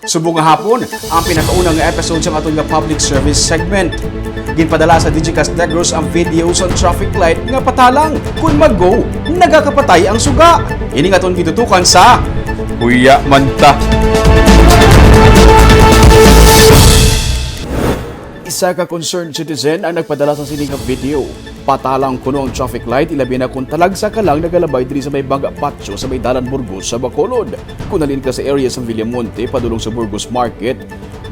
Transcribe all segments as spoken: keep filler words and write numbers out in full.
Subong nga hapon, ang pinakauna nga episode sa aton nga public service segment. Ginpadala sa Digicast Negros ang video sa traffic light nga patalang kun mag-go, nagakapatay ang suga. Ini nga aton gitutukan sa Huya Man Ta. Isa ka concerned citizen ang nagpadala sa sini nga video. Patalang kuno ang traffic light, ilabi na kung talagsa ka lang nagalabay diri sa may Bangga Patio sa may Dalan Burgos sa Bacolod. Kung halin ka sa area sa Villamonte padulong sa Burgos Market,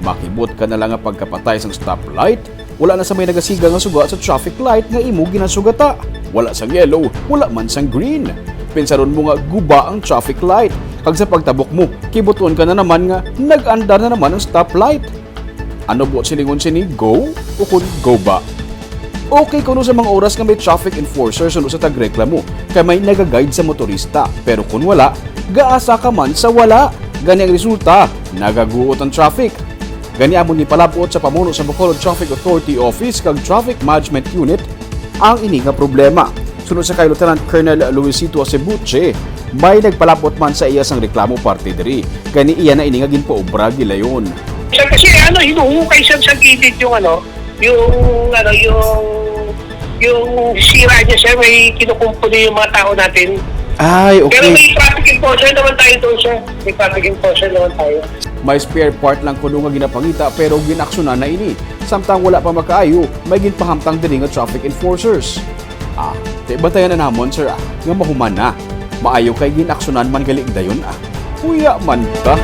makibot ka na lang nga pagkapatay sang stoplight, wala na sa may nagasiga nga suga sa traffic light nga imo ginasugata. Wala sang yellow, wala man sang green. Pensaron mo nga guba ang traffic light, kag sa pagtabok mo, kibuton ka na naman nga nag-andar na naman ang stoplight. Ano buot silingon sini, go o kun go ba? Okay kuno sa mga oras nga may traffic enforcer suno sa tagreklamo, kay may nagaguide sa motorista. Pero kun wala, gaasa ka man sa wala. Gani ang resulta, nagaguot ang traffic. Gani amon gipalab-ot sa pamuno sa Bacolod Traffic Authority Office kag Traffic Management Unit ang ini nga problema. Suno sa kay Lieutenant Colonel Luisito Acebuche, may nagpalab-ot man sa iya sang reklamo parte diri. Gani iya na ini nga ginpaobra gilayon. Siya kasi, ano, hinuhukay siya sa gilid yung, ano, yung, ano, yung, yung sira niya, sir, may kinukumpuni yung mga tao natin. Ay, okay. Pero may traffic enforcer naman tayo doon, sir. May traffic enforcer naman tayo. May spare part lang kuno nga ginapangita pero ginaksyonan na ini. Samtang wala pa makaayo, may ginpahamtang diri nga traffic enforcers. Ah, di bantayan na namon, sir, ah, nga mahuman na. Maayo kay ginaksyonan man gali dayon, ah. Huya Man Ta.